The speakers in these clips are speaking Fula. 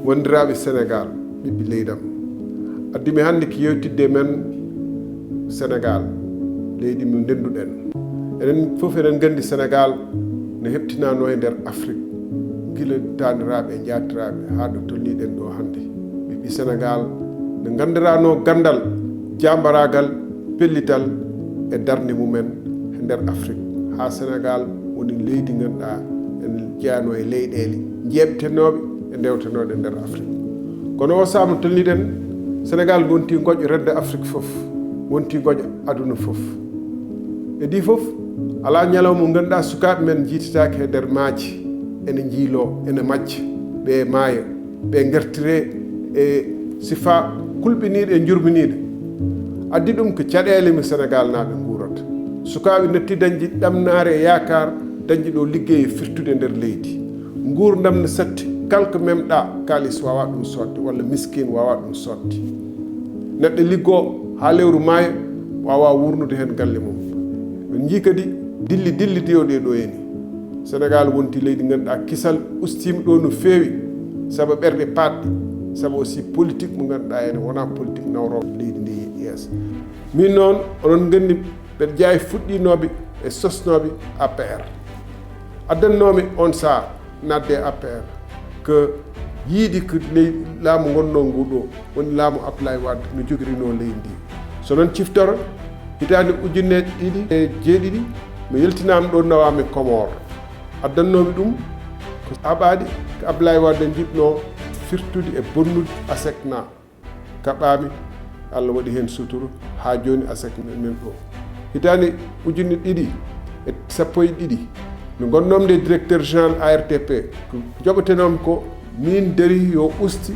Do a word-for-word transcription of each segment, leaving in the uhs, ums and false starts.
Wondiraaɓe Senegaal, ɓiɓɓe leydam, addi mi hannde ko yewtidde men Senegaal, leydi mo ndennduɗen. Enen fof eɗen nganndi Senegaal no heɓtinaanoo e nder Afrik, gila taaniraaɓe e njaatiraaɓe haa ɗo tolniiɗen ɗo hannde. Ɓiɓɓe Senegaal no nganndiranoo ganndal, jaambaraagal, pellital e darnde mumen e nder Afrik, haa Senegaal woni leydi ngannduɗaa ene jeyanoo e leyɗeele jeeɓtenooɓe e ndewtenooɗe nder Afrik. Kono o saama tolniɗen, Senegaal wonti ngoƴo rendo Afrik fof, wonti ngoƴo aduna fof. Edi fof, alaa ñalawma mo ngannduɗaa sukaaɓe men njiititaake e nder maaji, ene njiiloo, ene majja, ɓe maaya, ɓe ngartire e sifaa kulɓiniiɗo e njurminiiɗo. Addi ɗum ko caɗeele mo Senegaal naaɓe nguurata. Sukaaɓe natti dañde ɗamnaare e yaakaar, dañde ɗo liggey e firtude nder leydi. Nguurndam no satti, kala ko memɗa, kaalis waawaa ɗum soodde, walla miskiin waawaa ɗum soodde. Neɗɗo liggoo haa lewru maaya, waawaa wuurnude heen galle mum. En njii kadi dilli dilli diwɗe ɗo eni. Senegaal wonti leydi ngannduɗaa kisal ustiima ɗo no feewi, sabu ɓerɗe paatɗe, sabu aussi politique mo ngannduɗaa ene wonaa politique nawroowo leydi ndi yeeso. Min noon, oɗon nganndi, mbeɗa jeyaa e fuɗɗinooɓe e sosnooɓe A P R. Addannoomi oon sahaa naatde e A P R ko yiide ko ley laamu ngonnoo ngu ɗo, woni laamu Abdoulaye Wade no jogirinoo leydi ndi. So noon ciftoro, hitaande ujunere ɗiɗi e jeeɗiɗi, mi yaltinaama ɗo, nawaami Comores. Addannoomi ɗum ko aɓaaɗi ko Abdoulaye Wade njiɗnoo firtude e bonnude ASECNA. Kaɓaami, Allah waɗi heen sutura, haa jooni ASECNA men ɗo. Hitaande ujunere ɗiɗi e sappo e ɗiɗi, nde ngonnoomi nde directeur général A R T P, ko joɓetenoomi ko miin darii yo usti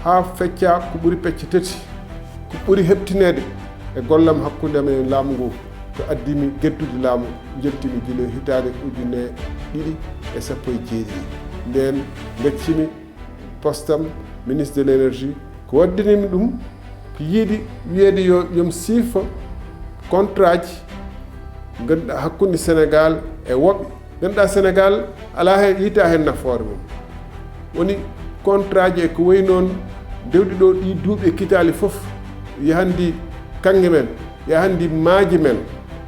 haa fecca ko ɓuri pecce tati, ko ɓuri heɓtineede e gollam hakkunde am e laamu ngu, ko addi mi geddude laamu, njaltimi gila hitaande ujunere ɗiɗi e sappo e jeeɗiɗi. Ndeen ngaccimi postam ministre de l'énergie. Ko waddinimi ɗum ko yiɗi wiyeede yo, yo mi siifa contrat ji ngannduɗaa hakkunde Senegaal e woɓɓe. Ngannduɗaa Senegaal alaa heen, yiita heen nafoore mum. Woni contrat ji e ko wayi noon dewɗi ɗo ɗi duuɓi e kitaali fof, yahandi kaŋŋe men, yahandi maaji men,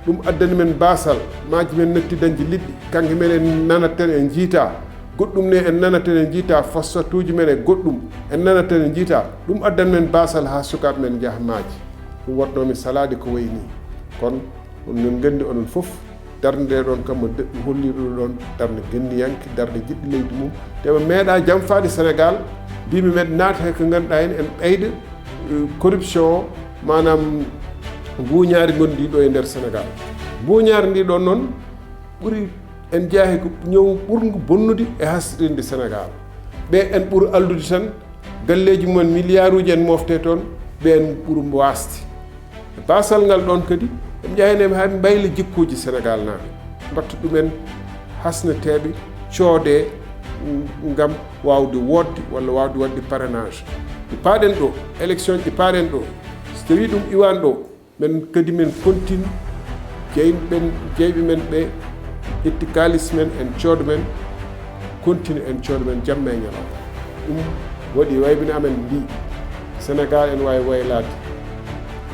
ɗum addani men baasal, maaji men natti dañde liɗɗi, kaŋŋe men en nanat tan en njiita, goɗɗum ne en nanat tan en njiita, fosfatuuji men e goɗɗum en nanat tan en njiita, ɗum addani men baasal haa sukaaɓe men njaha maaji. Ɗum waɗnoo mi salaade ko wayi nii. Kono onon nganndi onon fof, darnde nde ɗoon kam mo de-, holliiɗo ɗoon darnde ganniyanke, darnde jiɗɗo leydi mum. Te ɓe meeɗaa jamfaade Senegaal, mbiimi meɗe naata he ko ngannduɗaa en, en ɓeyda, eh, corruption o, maanaam mbuuñaari ngonndi ɗo e nder Senegaal. Mbuuñaari ndi ɗoon noon ɓuri en jeyaa he ko ñaw ɓurngu bonnude e hasrinde Senegaal. Ɓe en ɓuri aldude tan, galleeji mumen milliarduuji en mofte toon, ɓe en ɓuri waasde. E baasal ngal ɗoon kadi, eɓe njaha heen, eɓe haa mbayla jikkuuji Senegaal naaɓe. Mbatta ɗumen hasnateeɓe, coodee, mm, ngam waawde woodde walla waawde waɗde parrainage. Ɗi paaɗen ɗo, élection ji ɗi paaɗen ɗo, so tawii ɗum iwaan ɗo, men kadi men continue, jeyɓe men, jeyɓe men ɓe ƴetti kaalis men, en cooda men, continue en cooda men jamma e ñalawma. Ɗum waɗi waybini amen mbi, Senegaal ene waawi waylaade.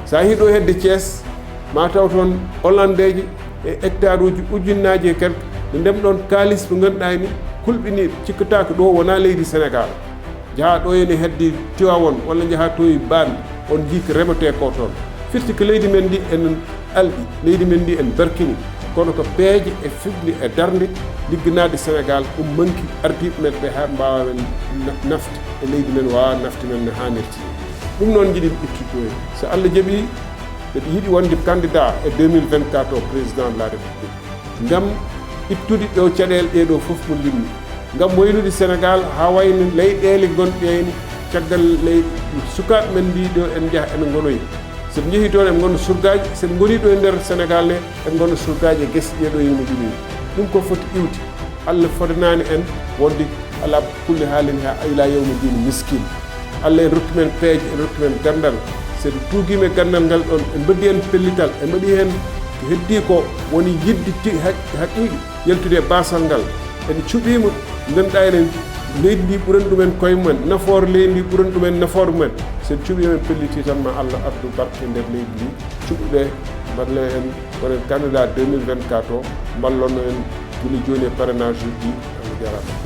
So a yehii ɗo hedde Thiès, ma taw toon Hollandeeje e hectare uji ujunnaaji e quelque, ɓe ndem ɗoon kaalis mo ngannduɗaa ni kulɓiniiɗo, cikkataako ɗo wonaa leydi Senegaal. Njahaa ɗo ene hedde Tiwaawoon walla njahaa to e Baan, on njii ko remetee ko toon. Firti ko leydi men ndi en alɗi, leydi men ndi en barkini, kono ko peeje e fiɓnde e darnde ligganaade Senegaal, ɗum manki ardiiɓe men ɓe haa mbaawa men na-, nafde e leydi men, waawa nafde men no haanirta ni. Ɗum noon njiɗi mi ittude ɗo. So Allah jaɓii, mbeɗa yiɗi wonde candidat e deux mille vingt-quatre o, président de la République. Ngam ittude ɗo caɗeele ɗee ɗo fof mo limmi. Ngam waylude Senegaal haa wayno leyɗeele gonɗe heen caggal ley sukaaɓe men mbii ɗo en njaha en ngonoya. So ɓe njehii toon eɓe ngona surgaaji, so ɓe ngonii ɗo e nder Senegaal ne eɓe ngona surgaaji e gese ɗee ɗo hino ɗum. Ɗum ko foti iwde. Allah fodanaani en wonde alaa kulli haalin haa ilaa yawmi diin miskin. Allah en rokki men peeje, en rokki men ganndal. So en tuugiima e ganndal ngal ɗoon, en mbaɗi heen pellital, en mbaɗi heen ko heddii ko woni yiɗde ti-, haq-, haqiiqi yaltude e baasal ngal. En cuɓiima, ngannduɗaa enen Leydi ndi ɓuran ɗumen koye mumen nafoore, leydi ndi ɓuran ɗumen nafoore mumen. So en cuɓii, emin pelliti tan ma Allah addu barke nder leydi ndi. Cuɓuɗe, mbaɗle heen, kono en candidat deux mille vingt-quatre o, mballonno en gila jooni e parrainage uji ɗi. Allah jarama.